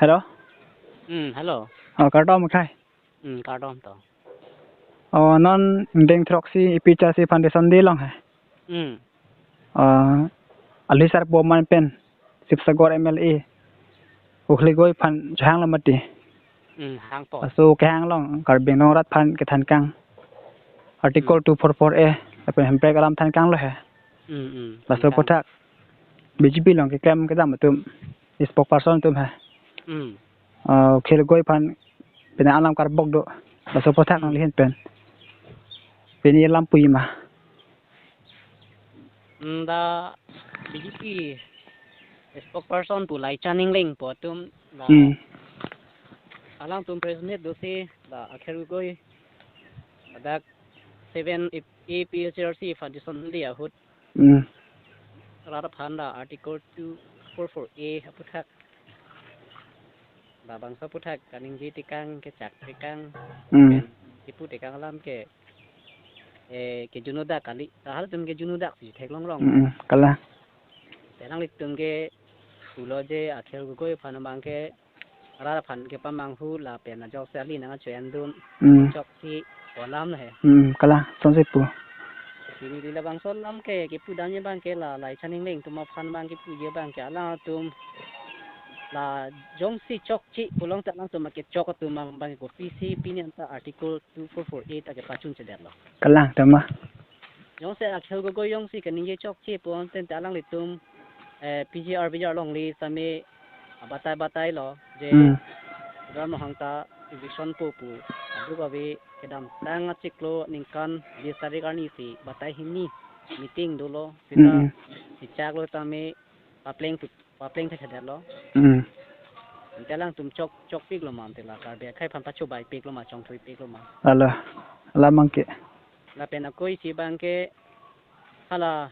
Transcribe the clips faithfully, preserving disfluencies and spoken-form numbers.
Hello? Hmm, hello. Oh, kardom akhai. Hmm, kardom to. Oh, non ingdeng throksi ipi charsi foundation day along he. Hmm. Oh, ali sarpo aman pen Sibsagar M L A Ukhergoi aphan chehang lo mati. Hmm, hangpo. Laso kehang along Karbi Anglong arat aphan kethan kang. Article Hmm. two four four A, lapen hemprek alam than kang lo he. Hmm, hmm. Laso Than kang. aphuthak B J P along keklem kedam atum, spokesperson atum he. Hmm. Ah, Ukhergoi aphan pini alam karbok do. Laso aphuthak Hmm. nanglihin pen pini alam puji ma? Hmm, dak B J P spokesperson pu Laichan Engleng pu atum la Hmm. alangtum press meet dosi la Ukhergoi dak seven A P H L C foundation day ahut Hmm. rat aphan la Article two four four A aphuthak labangso aphuthak kaningje tekang, kechak tekang, Hmm. pen kipu tekang alam ke, eh, kejunu dak kali, ta halatum kejunu daksi theklong rong. Hmm, kalang. Te alanglitum ke pulo je Akhil Gogoi aphan abang ke rat aphan kepamanghu lapen ajok si ali nangcho-endun Hmm. chokche pu alam he. Hmm, kalang, sonsi pu. Pini di labangso alam ke kipudamji abang ke la Laichan Engleng atum aphan abang kipuji abang ke alangtum la jongsi chokche pulote alangtum kechok atum abang kopisi pini anta Article two four four A ta kepachunchedetlo. Kalang, tema. Jongsi Akhil Gogoi jongsi kaningje chokche pu ante alanglitum, eh, P G R B G R along li sami abatai batai lo je Hmm. Tuliram Ronghang ta eviction po pu aduk ave kedamtang achiklo ningkan bis tarik arni si batai hini meeting dolo sita Hmm. kechaklo tame papleng pu, papleng thekthedetlo. Hmm. Ante alangtum chok, chokpiklo ma ante la Karbi akhai aphan pachobaipiklo ma, chongthuipiklo ma? Alo, alam abang ke. Lapen akoi si abang ke hala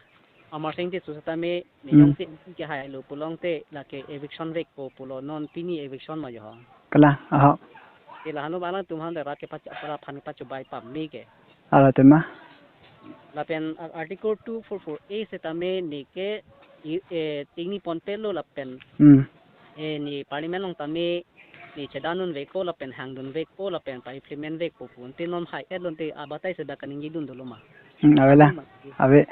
Amarsing Tisso setame Hmm. niyong si M P kehailo pulote lake eviction vekpo pulo, non pini eviction ma jo ho. Kalang, aho. Te la hanu alangtum han rat kepacho, rat aphan kepachobai pame ke. Alo tema. Lapen a-, Article two four four A setame ne ke i, eh, tingni ponpelo lapen Hmm. eh, ne parliament along tame ne chedanun vekpo lapen hangdun vekpo lapen pa-implement vekpo pu ante non hai-etlo ante abatai si dak kaningjedun dolo ma? Hmm, ave la. Ave ma? Ave.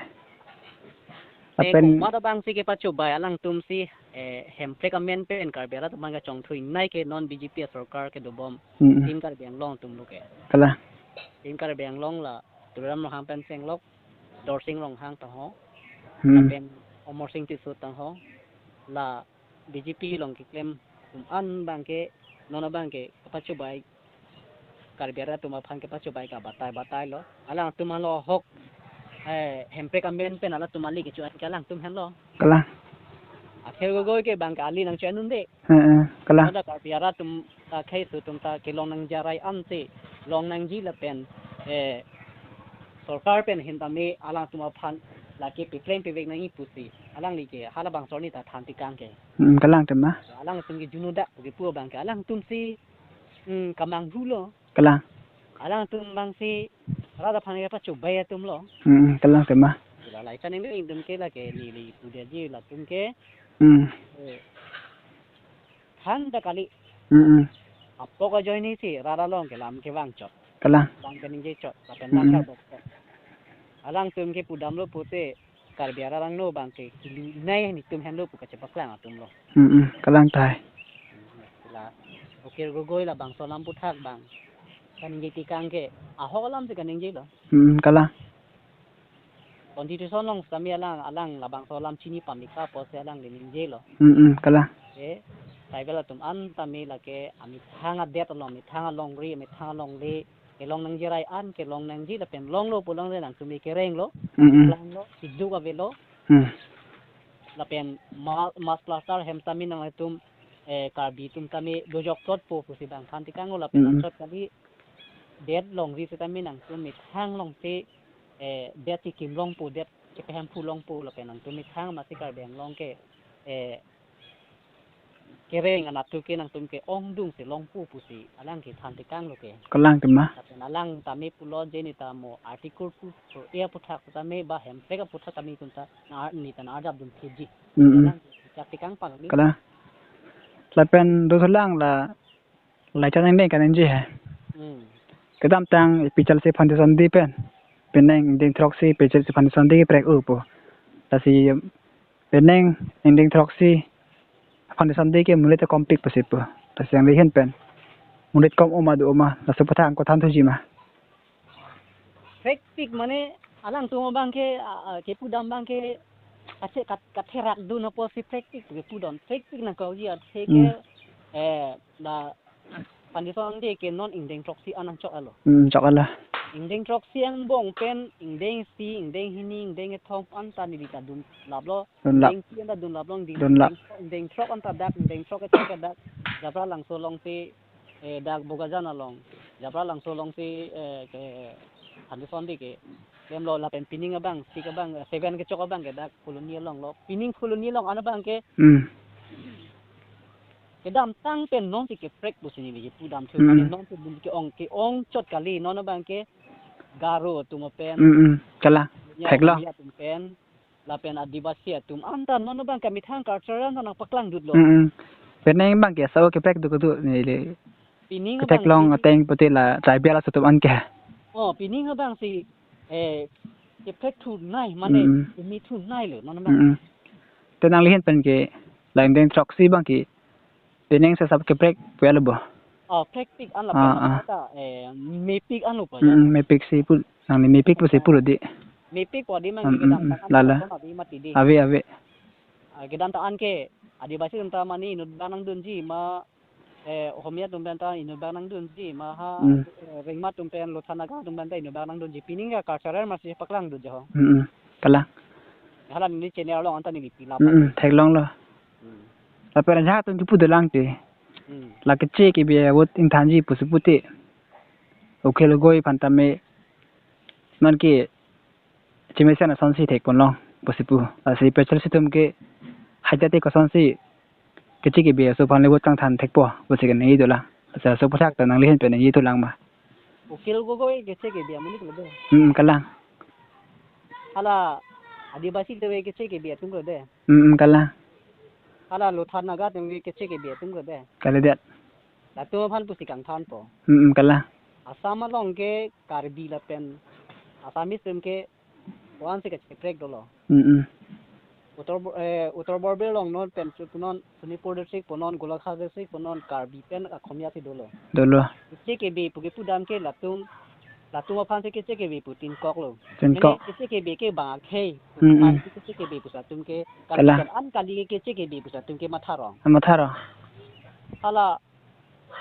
Te Lapen komat abang si kepachobai alangtum si, eh, hemprek amen pen Karbi arat abang kachongthuinei ke non B J P asorkar kedobom Hmm, hmm. Team Karbi Anglong atum lo ke. Kalang. Team Karbi Anglong la Tuliram Ronghang pen chenglok, Dorsing Ronghang ta ho, Hmm. lapen Amarsing Tisso ta ho, la B J P along keklem atum an abang ke, non abang ke, kepachobai, Karbi arat atum aphan kepachobai ke abatai batai lo. Alangtum alo ahok, eh, hemprek amen pen alangtum ali kecho-en ke alangtum henlo. Kalang. Akhil Gogoi ke abang ke ali nangcho-endunde. Eh, eh, kalang. Pada Karbi arat atum ta khei su atum ta kelong nangjirai ante longnangji lapen, eh, sorkar pen hin tame alangtum aphan lake pepleng pevek nangji pusi alangli ke halabangso arni ta than tekang ke. Hmm, kalang tema. Alangtum kejunu dak pu kipu abang ke alangtum si, hmm, kamanghu lo. Kalang. Alangtum abang si rat aphan kepachobai atum lo. Hmm, kalang tema. La Laichan Engleng atum ke lake neli pudetji latum ke. Hmm. Eh, than ta kali. Hmm, hmm. Apok ajoine si rat along ke lam kevang chot. Kalang. Lam kaningje chot. Lapen Hmm, lam hmm. karbok chot. Alangtum kepudamlo pute Karbi arat angno abang ke kilu nei netum henlo pu kachepaklang atum lo. Hmm, hmm. Kalang tahai. La Akhil Gogoi labangso alam aphuthak abang kaningje tekang ke ahok alam si kaningjelo. Hmm, kalang. Constitution along setame alang, alang labangso alam chini pamika pusi alangli ningjelo. Hmm, hmm, kalang. Ke tribal atum an tame lake amethang adet along, amethang alongri, amethang alongle, kelong nangjirai an kelong nangji lapen longlo pulote nangtum kerenglo, Hmm, hmm. planglo, siduk avelo. Hmm. Lapen ma-, mass plaster hem tame nangtum, eh, Karbi atum tame dojok chotpo pusi abang than tekanglo lapen Hmm, hmm. anchot kali det longri setame nangtum methang along te, eh, det kekim longpo, det kepahemphu longpo lapen nangtum methang masi Karbi Anglong ke, eh, kereng anat tu ke nangtum ke-ongdung si longpo pusi alang kethan tekanglo ke. Kalang tema. Lapen alang tame pulo je neta mo Article two four A aphuthak tame ba hemprek aphuthak tame kunta na neta na arjap dun phiji. Hmm, hmm. Alang kechak tekang pang ni. Kalang. Lapen dothulang la, la chan angdeng kaningje he. Hmm. Kedamtang ipichalsi foundation day pen, penang ingdeng throksi ipichalsi foundation day keprek-o pu. Lasi penang ingdeng throksi foundation day ke monit ta kompik pusi pu. Lasi nanglihin pen monit kom-o ma do-o ma, laso aputhak angko thanthuji ma? Prekpik mane alangtum abang ke, a, a, kepudam abang ke, kache-, kat-, katherak dun apotsi prekpik kepudon. Prekpik nangkokji athe ke, Hmm. eh, la foundation day ke non ingdeng throksi an nangchok-etlo. Hmm, chok-etlo. Ingdeng throksi angbong pen, ingdeng isi, ingdeng hini, ingdeng kethom anta neli ta dunlaplo. Dunlap. Ingdeng isi anta dunlaplo, ingdeng, Dunlap. ingdeng, ingdeng throk anta dak, ingdeng throk kethom ke dak Japralangso alongsi, eh, dak Bokajan along, Japralangso alongsi, eh, ke foundation day ke klemlo, lapen pining abang, sik abang, eh, seven kechok abang ke dak Colony alonglo. Pining Colony along an abang ke Hmm. kedamtang pen nonsi keprek pusi neli kepudam thu, Hmm. mane nonsi bul ke-ong, ke-ong chot kali, non abang ke Garo atum pen, Hmm, hmm. Kalang. ya, Theklo. Omiya atum pen, lapen Adivasi atum anta non abang ke methang culture anta nangpaklang dutlo. Hmm, hmm. Penang abang ke sao keprek do kedo neli. Pining abang Ketheklong ke ateng pute la tribal aso atum an ke. Oh, pining abang si, eh, keprek thunei, mane, Hmm. keme thuneilo, non abang. Hmm, hmm. Te nanglihin pen ke, la ingdeng throksi abang ke, penang sesap keprek puya lo bo? Oh, prekpik an lapen Ah, ah. anta, eh, mepik anlo pa Hmm, ya. hmm, mepiksi pu, nangli mepik pusi pulo di. Mepik pu di mang Hmm, kedam hmm, tang hmm. Lala. An di mati di. Ave, ave. Ah, kedamtang an ke, Adivasi atum ta mane inut abang nangdunji ma, eh, Ohomia atum pen ta inut abang nangdunji ma ha, Hmm. eh, Rengmat atum pen, Lotha Naga atum pen ta inut abang nangdunji. Pining ke cultural masi paklang dut jo ho. Hmm, hmm. Kalang. Hala neli channel along anta neli pilap Hmm, hmm. Theklonglo. Hmm. Lapen ajahak atum kepu dolang te. Hmm. La Keche Kebe avote ingthanji pusi pute, Akhil Gogoi aphan tame, non ke chemesen asonsi thekponlong pusi pu. Lasi ipichalsi atum ke haita te kosonsi Keche Kebe aso aphan le avote kangthan thekpo pusi keningje dolang. Lasi aso aputhak ta nanglihin pen ningje dolang ma? Akhil Gogoi Keche Kebe amonit lo de. Hmm, kalang. Hala Adivasi atum ke Keche Kebe atum lo de. Hmm, hmm, kalang. Hala Lotha Naga atum ke Keche Kebe atum lo de. Kalidet. Latum aphan pusi kangthanpo. Hmm, hmm, kalang. Assam along ke Karbi lapen Assamese atum ke ko-ansi kacheprek dolo. Hmm, hmm. Uttar Bo-, eh, Uttar Borbil along non pen su punon, Sonitpur district punon, Golaghat district punon, Karbi pen Akhomia si dolo. Dolo. Keche Kebe pu kepudam ke latum, latum aphansi Keche Kebe pu tinkoklo. Tinkok. Mane Keche Kebe ke bang akhei. Hmm, hmm. Aphansi Keche Kebe pu latum ke, Kalang. Kali an kali Keche Kebe pu latum ke matharo. Matharo. Hala,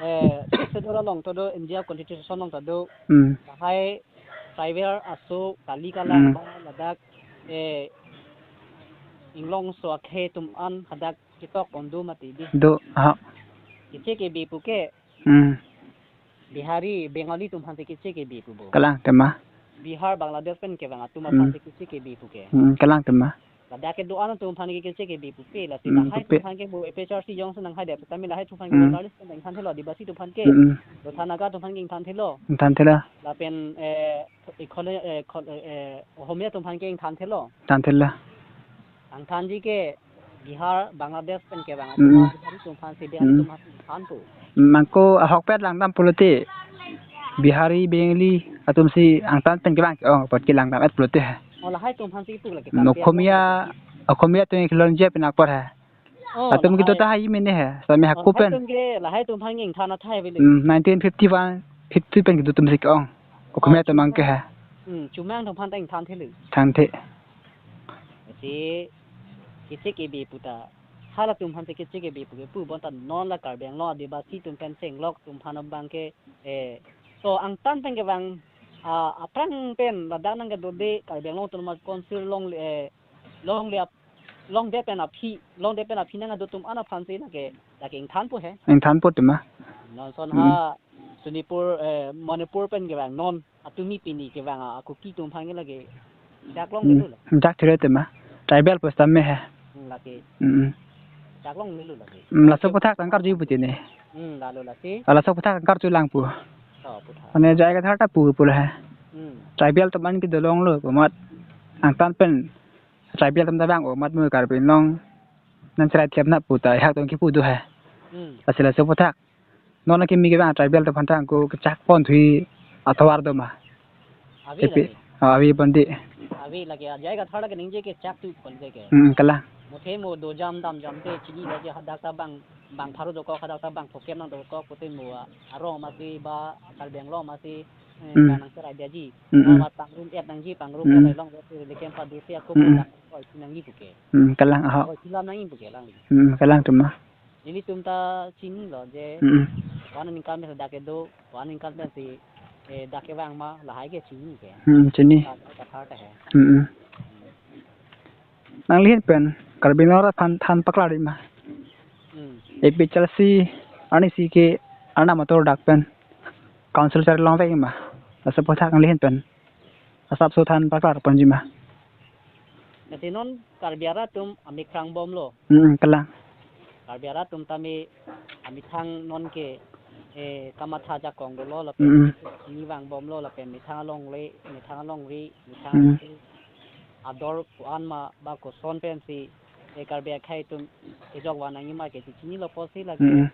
eh, Sixth Schedule along ta do, India Constitution along ta do. Hmm. Lahai tribal aso kali kalang Hmm. ba ladak, eh, inglongso akhei atum an hadak ketok pon do mati di. Do, ha. Keche Kebe pu ke Hmm. Bihari, Bengali atum aphansi Keche Kebe pu bo. Kalang tema. Bihar, Bangladesh pen kevang atum Hmm. aphansi Keche Kebe pu ke. Hmm, kalang tema. Ladak kedo-an atum aphan ke Keche Kebe pupe, lasi Hmm, lahai pupe. Atum aphan ke bo A P H L C jongsi nanghai det, tame lahai atum aphan ke Hmm. Naga pen ingthan thelo, Adivasi atum aphan ke. Hmm, hmm. Lotha Naga atum aphan ke ingthan thelo. Ingthan thelo. Lapen, eh, ikhole, eh, khol-, eh, Ohomia atum aphan ke ingthan thelo. Ingthan thelo. Angthanji ke Bihar, Bangladesh pen kevang atum Hmm. Bihari atum aphansi, Bihari Hmm. atum aphan ingthan pu. Hmm, angko ahokpet langdam pulote Bihari, Bengali atumsi angtan pen kevang ke-ong apot ke langdam-et pulote he. Oh, lahai atum aphansi pu lagi. Hmm, Karbi Akhomia, Anglong. Akhomia atum kelonji pen apor he. Oh, latum lahai. Kedo tahai mene he, sami Oh, hako lahai pen. Atum ke, lahai atum aphan ingthan athai beli. Hmm, nineteen fifty-one, fifty pen kedo atumsi ke-ong. Akhomia Oh, atum abang ke he. Hmm, Chomang atum aphan ta ingthan thelo. Than the. Si Keche Kebe pu ta, halatum aphansi Keche Kebe pu kepu bonta non la Karbi Anglong Adivasi atum pen chenglok atum aphan abang ke, eh, so angtan pen kevang, ah, aphrang pen ladak nangkedode Karbi Anglong Autonomous Council longle, eh, longle ap-, longdet pen aphi, longdet pen aphi nangkedo atum an aphansi lake, lake ingthan pu he. Ingthan pu tema. Non ason Hmm. ha Sonitpur, eh, Manipur pen kevang non atumi pini kevang a Kuki atum aphan ke lake dak longle Hmm. lo la. Dak thire tema. Tribal pu setame he. Hmm, lake. Hmm, hmm. Dak longle lo lake. Hmm, laso aputhak tangkarju pu tene. Hmm, lalo lake. Ah, laso aputhak tangkarju lang pu. Oh, aputhak. Mane jai kathar ta pu pu la he. Hmm. Tribal atum an kedo longlo pu amat. Angtan pen tribal atum ta vang-o amat mo Karbi Anglong nangcherai thep nang pu ta halatum kepu do he. Hmm. Lasi laso aphuthak non akimi kevang tribal atum aphan ta angko kechak ponthui atovar do ma? Ave. Epi lake. Ah, ave ponte. Ave lake, ajai kathar lake ningje kechak tu ponte ke. Hmm, kalang. Muthe mo dojam damjam te chini lake hadak ta bang, bang pharo dokok, hadak ta bang phokem nang dokok pute mo arong masi ba Karbi Anglong masi, eh, Hmm. kanang serai diaji. Hmm, hmm. Amat pangrum et nangji, pangrum Hmm. et along, lekem padusi ako Hmm, hmm. pulang ko isi nangji puke. Hmm, kalang ahok. Ko isi lam nangji puke lang. Hmm, kalang tema. Nelitum ta chinilo je, Hmm. Van aningkan pensi dak kedo, Van aningkan pensi, eh, dak kevang ma, lahai ke chini ke. Hmm, chini. Ka-, kathar ta he. Hmm. Nangli ahin pen, Karbi Anglong arat aphan than paklar ma? Hmm. A P H L C, arnisi ke, Arnam atur dak pen, council charli longvek ma? Laso aphuthak nangli ahin pen asapso than paklar ponji ma? Lasi non Karbi arat atum amethang bomlo. Hmm, kalang. Karbi arat atum tame amethang non ke, eh, kamatha jakong dolo lapen Hmm. ni vang bomlo lapen methang alongle, methang alongri, methang Hmm. ador ko-an ma ba koson pensi, eh, Karbi akhei atum kejok van nangji ma ke chichinilo pusi lake. Hmm.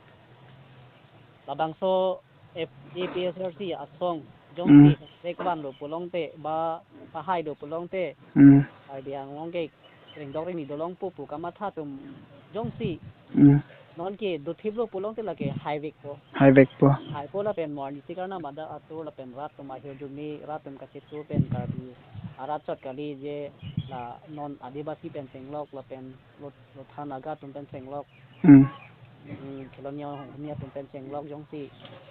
Labangso F-, A P H L C asong jongsi Hmm. hemprek vanlo pulote ba pahai do pulote Hmm. Karbi Anglong ke rengdok rengni dolongpo pu kamatha atum jongsi Hmm. non ke dothiplo pulote lake haivekpo. Haivekpo. Haipo lapen mo arnisi ke Arnam adak atur lapen rat atum ahirjume rat atum kachetu pen Karbi arat chot kali je la non Adivasi pen chenglok lapen Lo-, Lotha Naga atum pen chenglok. Hmm. Hmm, Kheloniya Hongnia atum pen chenglok jongsi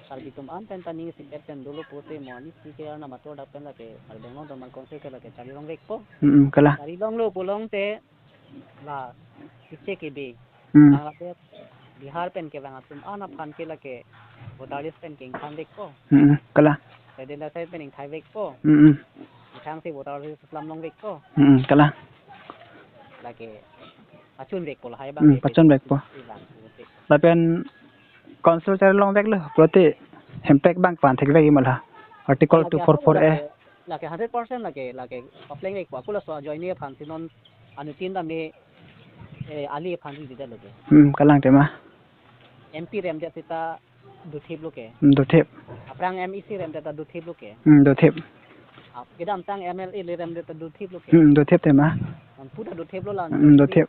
Karbi atum an pen ta ning isipet pen dolo pute mo arnisi ke Arnam atur dak pen lake Karbi Anglong Autonomous Council ke lake charli longvekpo. Hmm, hmm, kalang. Charli longlo pulote la kiche kebe. Hmm. Bangladesh, Bihar pen kevang atum an aphan ke lake voter list pen ke ingthanvekpo. Hmm, hmm, kalang. Citizenship pen ingthaivekpo. Hmm, hmm. Methang si voter list lam longvekpo. Hmm, hmm, kalang. Lake pachunvekpo lahai abang Hmm, ke pachunvekpo. Ilang pulote. Lapen council charli longveklo pulote hemprek abang pan thekvekji ma la? Article Lake two four four A. Lake, lake hundred percent lake, lake paplengvekpo. Ako laso ajoine aphansi non anuttin tame, eh, ali aphan ridetlo ke. Hmm, kalang tema. M P remdet seta dothiplo ke. Hmm, dothip. Aphrang M E C remdet ta dothiplo ke. Hmm, dothip. Ap-, kedamtang M L A le remdet ta dothiplo ke. Hmm, dothip tema. Anphu ta dothiplo la. Hmm, dothip.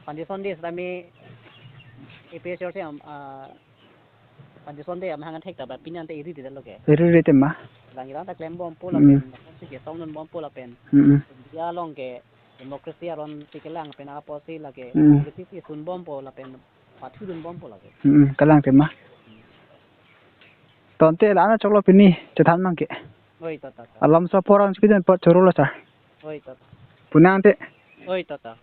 Foundation day tame A P H L C am, ah, foundation day amahang thek ta ba pini ante iri detlo ke. Iri iri tema. Lang iran ta klembompo Hmm. lapen, si kesongdunbompo lapen. Hmm, hmm. India along ke democracy aron si kelang pen apotsi lake Hmm. politics ke sunbompo lapen pathudunbompo lake. Hmm, kalang tema. Tangte la-an choklo pini chethan abang ke. Oi, to, to, to. Alam so poran chikidun apot chorolo sir. Oi, to, to. Punang te. Oi, to, to.